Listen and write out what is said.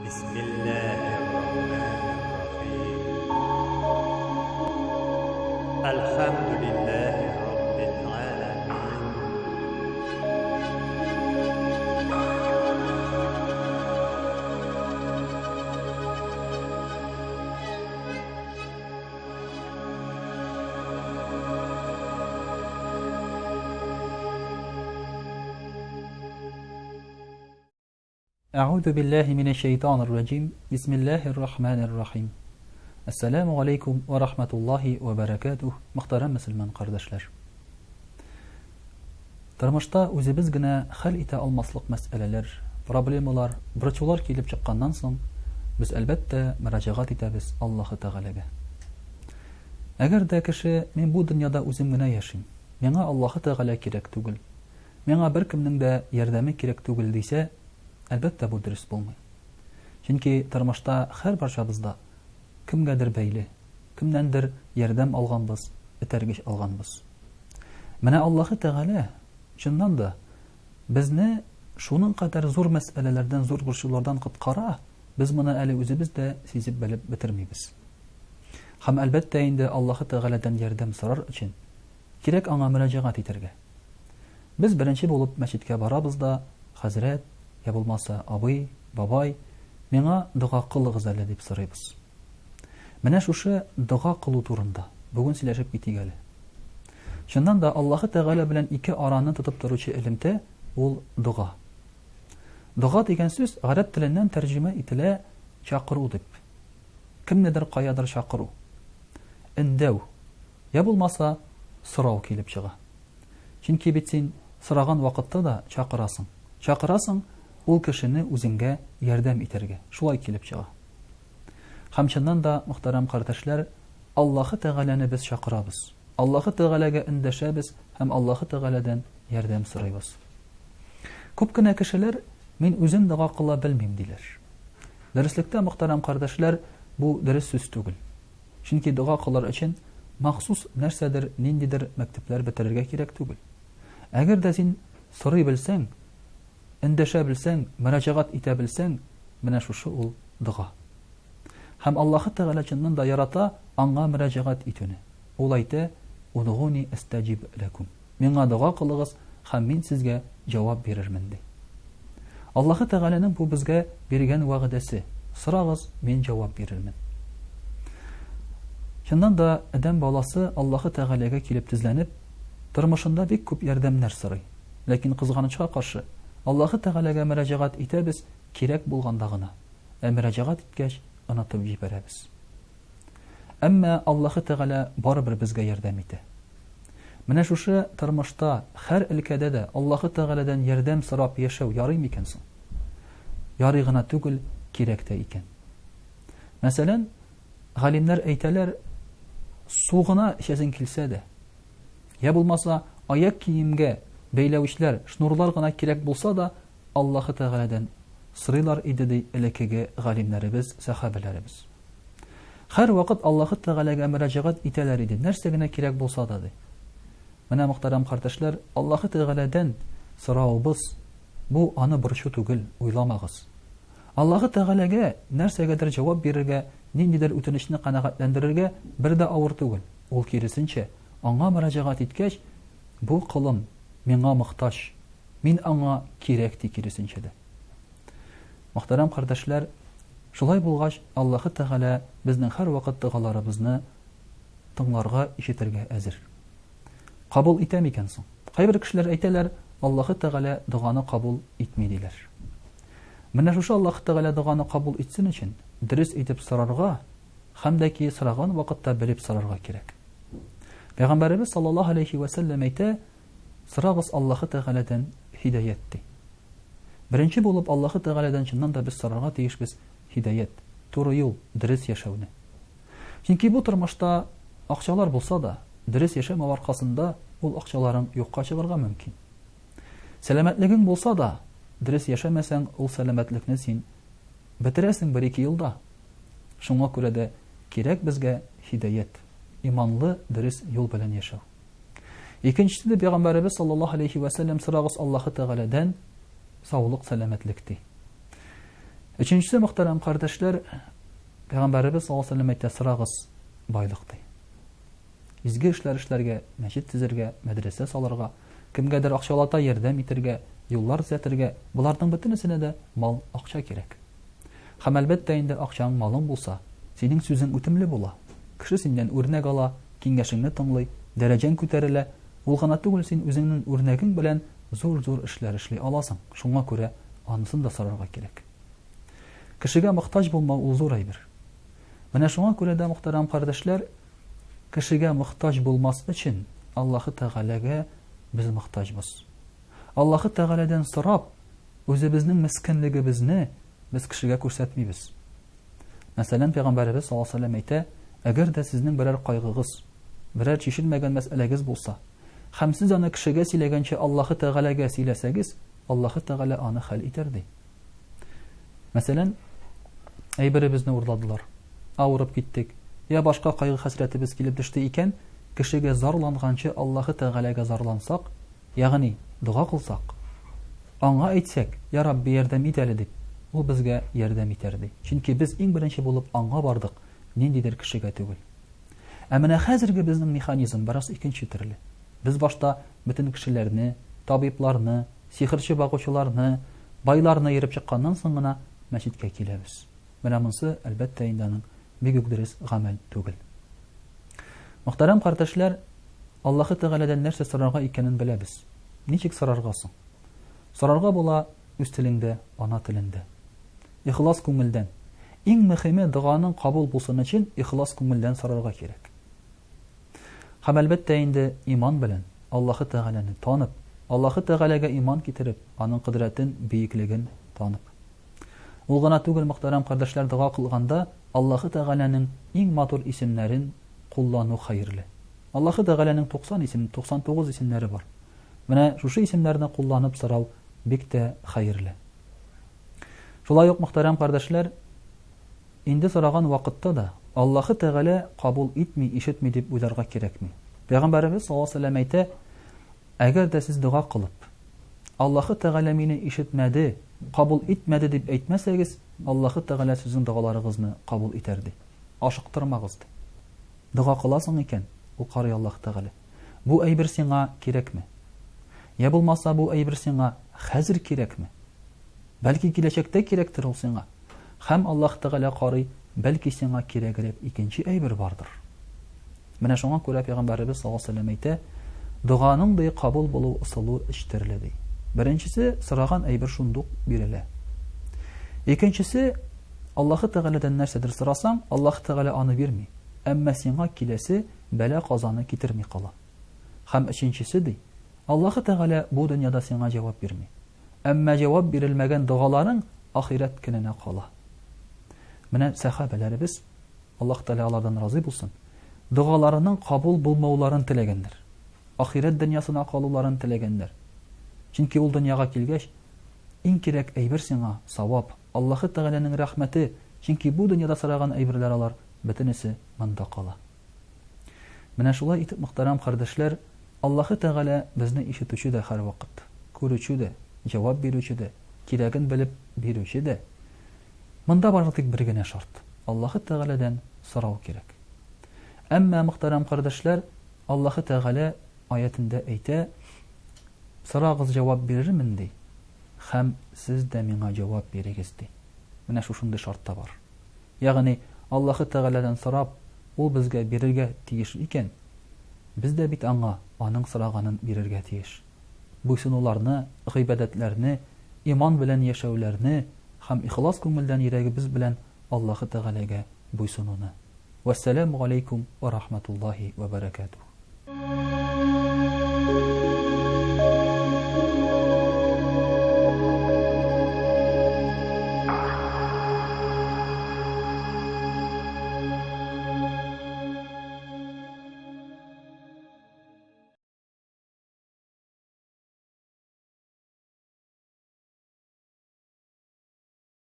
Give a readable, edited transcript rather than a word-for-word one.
Бисмиллаһир-рахманир-рахим. Әлхәмдүлиллаһи раббил галамин. Әгуду биллаһи минәш-шәйтанир раҗим. Бисмиллаһир рахманир рахим. Әссәламү галәйкүм вә рахматуллаһи вә бәрәкәтүһ, мөхтәрәм мөселман кардәшләр. Тормышта үзебез генә хәл итә алмаслык мәсьәләләр, проблемалар, борчулар килеп чыкканнан соң, без, әлбәттә, мөрәҗәгать итәбез Аллаһы Тәгаләгә. Әгәр дә кеше, мин бу дөньяда үзем генә яшим, миңа Аллаһы Тәгалә кирәк түгел, миңа беркемнең дә ярдәме кирәк түгел дисә, әлбәттә, бу дөрес булмый. Чөнки тормышта һәрбарчабыз да кемгәдер бәйле, кемнәндер ярдәм алганбыз, этәргеч алганбыз. Менә Аллаһы Тәгалә, чыннан да, безне шуның кадәр зур мәсьәләләрдән, зур борчулардан коткара, без моны әле үзебез дә сизеп белеп бетермибез. Һәм, әлбәттә инде, Аллаһы Тәгаләдән ярдәм сорар өчен, кирәк аңа мөрәҗәгать итәргә. Без беренче булып мәчеткә барабыз да, хәзрәт, я булмаса, абый, бабай, миңа дога кылыгыз әле, дип сорыйбыз. Менә шушы дога кылу турында бүген сөйләшеп китик әле. Чыннан да, Аллаһы Тәгалә белән ике араны тотып торучы элемтә, ул дога. Дога дигән сүз гарәп теленнән тәрҗемә ителә чакыру дип. Кемнедер каядыр чакыру. Өндәү. Я булмаса, сорау килеп чыга. Чөнки бит син сораган вакытта да чакырасың. Чакырасың ул кешене үзеңгә ярдәм итәргә. Шулай килеп чыга. Һәм чыннан да, мөхтәрәм кардәшләр, Аллаһы Тәгаләне без чакырабыз. Аллаһы Тәгаләгә эндәшәбез һәм Аллаһы Тәгаләдән ярдәм сорыйбыз. Күп кенә кешеләр, мин үзем дога кыла белмим, диләр. Дөреслектә, мөхтәрәм кардәшләр, бу дөрес сүз түгел. Чөнки дога кылыр өчен махсус нәрсәдер, ниндидер мәктәпләр бетерергә кирәк түгел. Әгәр дә син сорый белсәң, эндәшә белсәң, мөрәҗәгать итә белсәң, менә шушы ул дога. Һәм Аллаһы Тәгалә чыннан да ярата аңа мөрәҗәгать итүне. Ул әйтә, Удгуни әстәҗиб ләкүм. Миңа дога кылыгыз, һәм мин сезгә җавап бирермен, ди. Аллаһы Тәгаләнең бу безгә биргән вәгъдәсе, сорагыз, мин җавап бирермен. Чыннан да, адәм баласы Аллаһы Тәгаләгә килеп тезләнеп, тормышында бик күп ярдәмнәр сорый. Ләкин, кызганычка каршы, Аллаһы Тәгаләгә мөрәҗәгать итәбез кирәк булганда гына, ә мөрәҗәгать иткәч, онытып җибәрәбез. Әмма Аллаһы Тәгалә барыбер безгә ярдәм итә. Менә шушы тормышта һәр өлкәдә дә Аллаһы Тәгаләдән ярдәм сорап яшәү ярый микән соң? Ярый гына түгел, кирәк тә икән. Мәсәлән, галимнәр әйтәләр, су гына эчәсең килсә дә, я булмаса, аяк киемгә бәйләвечләр, шнурлар гына кирәк булса да, Аллаһы Тәгаләдән сорыйлар иде, ди элеккеге галимнәребез, сәхабәләребез. Һәрвакыт Аллаһы Тәгаләгә мөрәҗәгать итәләр иде, нәрсә генә кирәк булса да, ди. Менә, мөхтәрәм кардәшләр, Аллаһы Тәгаләдән соравыбыз, бу аны борчу түгел, уйламагыз. Аллаһы Тәгаләгә нәрсәгәдер җавап бирергә, ниндидер үтенечне канәгатьләндерергә бер дә авыр түгел. Ул киресенчә, аңа мөрәҗәгать иткәч, бу колым миңа мохтаҗ, мин аңа кирәк, ди киресенчә дә. Мөхтәрәм кардәшләр, шулай булгач, Аллаһы Тәгалә безнең һәрвакыт догаларыбызны тыңларга, ишетергә әзер. Кабул итә микән соң? Кайбер кешеләр әйтәләр, Аллаһы Тәгалә доганы кабул итми диләр. Менә шушы Аллаһы Тәгалә доганы кабул итсен өчен, дөрес итеп сорарга һәм дә ки сораган вакытта белеп сорарга кирәк. Пәйгамбәребез саллаллаһу алейхи вә сәлләм әйтә, Сорагыз Аллаһы Тәгаләдән һидаять, ди. Беренче булып Аллаһы Тәгаләдән чыннан да без сорарга тиешбез һидаять, туры юл, дөрес яшәүне. Чөнки бу тормышта акчалар булса да, дөрес яшәмәү аркасында ул акчаларың юкка чыгарга мөмкин. Сәламәтлегең булса да, дөрес яшәмәсәң, ул сәламәтлекне син бетерәсең бер-ике елда. Шуңа күрә дә кирәк безгә һидаять, иманлы дөрес юл белән яшәү. Икенчесе дә пәйгамбәребез саллаллаһу алейхи ва сәлләм сорагыз Аллаһы Тәгаләдән саулык, сәламәтлек ди. Өченчесе, мөхтәрәм кардәшләр, Пәйгамбәребез саллаллаһу алейһи ва сәлләм әйтә, сорагыз байлык ди. Изге эшләр эшләргә, мәчет төзергә, мәдрәсә салырга, кемгәдер акчалата ярдәм итәргә, юллар төзәтергә, боларның бөтенесенә дә мал, акча кирәк. Һәм әлбәттә инде акчаң, малың булса, синең сүзең үтемле була. Кеше синнән үрнәк ала, киңәшеңне тыңлый, дәрәҗәң күтәрелә. Ул гына түгел, син үзеңнең үрнәгең белән зур-зур эшләр эшли аласың. Шуңа күрә анысын да сорарга кирәк. Кешегә мохтаҗ булмау ул зур әйбер. Менә шуңа күрә дә, мөхтәрәм кардәшләр, кешегә мохтаҗ булмас өчен Аллаһы Тәгаләгә без мохтаҗбыз. Аллаһы Тәгаләдән сорап, үзебезнең мескенлегебезне без кешегә күрсәтмибез. Мәсәлән, Пәйгамбәребез саллаллаһу алейһи ва сәлләм әйтә, әгәр дә сезнең берәр кайгыгыз, берәр чишелмәгән мәсьәләгез булса, һәм сез аны кешегә сөйләгәнче Аллаһы Тәгаләгә сөйләсәгез, Аллаһы Тәгалә аны хәл итәр, ди. Мәсәлән, әйберебезне урладылар, авырып киттек, я башка кайгы-хәсрәтебез килеп төште икән, кешегә зарланганчы Аллаһы Тәгаләгә зарлансак, ягъни дога кылсак, аңа әйтсәк, Я Рабби, ярдәм ит әле, дип, ул безгә ярдәм итәр, ди. Чөнки без иң беренче булып аңа бардык, ниндидер кешегә түгел. Ә менә хәзерге безнең механизм бераз икенче төрле. Без башта бөтен кешеләрне, табибларны, сихерче багучыларны, байларны йөреп чыкканнан соң гына мәчеткә киләбез. Менә монсы, әлбәттә инде, аның бик үк дөрес гамәл түгел. Мөхтәрәм кардәшләр, Аллаһы Тәгаләдән нәрсә сорарга икәнен беләбез. Ничек сорарга соң? Сорарга була үз телеңдә, ана телендә. Ихлас күңелдән. Иң мөхиме, доганың кабул булсын өчен ихлас күңелдән сорарга кирәк. Һәм әлбәттә инде иман белән, Аллаһы Тәгаләне танып, Аллаһы Тәгаләгә иман китереп, Аның кодрәтен, бөеклеген танып. Ул гына түгел, мөхтәрәм кардәшләр, дога кылганда Аллаһы Тәгаләнең иң матур исемнәрен куллану хәерле. Аллаһы Тәгаләнең 90 исем, 99 исемнәре бар. Менә шушы исемнәрне кулланып сорау бик тә хәерле. Шулай ук, мөхтәрәм кардәшләр, инде сораган вакытта да Аллаһы Тәгалә кабул итми, ишетми дип уйларга кирәкми. Пәйгамбәребез саллаллаһу алейһи ва сәлләм әйтә, Әгәр дә сез дога кылып, Аллаһы Тәгалә мине ишетмәде, кабул итмәде дип әйтмәсәгез, Аллаһы Тәгалә сезнең догаларыгызны кабул итәр, ди. Ашыктырмагыз, ди. Дога кыласың икән, ул карый Аллаһы Тәгалә. Бу әйбер сиңа кирәкме? Я булмаса, бу әйбер сиңа хәзер кирәкме? Бәлки киләчәктә кирәктер ул сиңа. Һәм Аллаһ Тәгалә карый, бәлки сиңа кирәгрәк икенче әйбер бардыр. Менә шуңа күрә Пәйгамбәребез саллаллаһу алейһи ва сәлләм әйтә, доганың ди кабул булу ысулы өч төрле ди. Беренчесе, сораган әйбер шундук бирелә. Икенчесе, Аллаһы Тәгаләдән нәрсәдер сорасаң, Аллаһ Тәгалә аны бирми, әмма сиңа киләсе бәла-казаны китерми кала. Һәм өченчесе ди, Аллаһы Тәгалә бу дөньяда сиңа җавап бирми. Әмма җавап бирелмәгән догаларың ахирәт көненә кала. Менә сәхабәләребез, Аллаһ Тәгалә алардан разый булсын, догаларының кабул булмауларын теләгәннәр. Ахирәт дөньясына калуларын теләгәннәр. Чөнки ул дөньяга килгәч, иң кирәк әйбер сиңа, савап, Аллаһы Тәгаләнең рәхмәте, чөнки бу дөньяда сораган әйберләр алар бөтенесе монда кала. Менә шулай итеп, мөхтәрәм кардәшләр, Аллаһы Тәгалә безне ишетүче дә һәрвакыт, күрүче дә, җавап бирүче дә, кирәген белеп бирүче дә. Монда бары тик бер генә шарт, Аллаһы Тәгаләдән сорау кирәк. Әмма, мөхтәрәм кардәшләр, Аллаһы Тәгалә аятендә әйтә, Сорагыз, җавап бирермен, ди, һәм сез дә миңа җавап бирегез, ди. Менә шушындый шарт та бар. Ягъни, Аллаһы Тәгаләдән сорап, Ул безгә бирергә тиеш икән, без дә бит Аңа Аның сораганын бирергә тиеш. Буйсынуларны, гыйбадәтләрне, иман белән яшәүләрне һәм ихлас күңелдән йөрәгебез белән Аллаһы Тәгаләгә буйсынуны. Вәссәламү галәйкүм вә рахмәтуллаһи вә бәрәкәтүһ.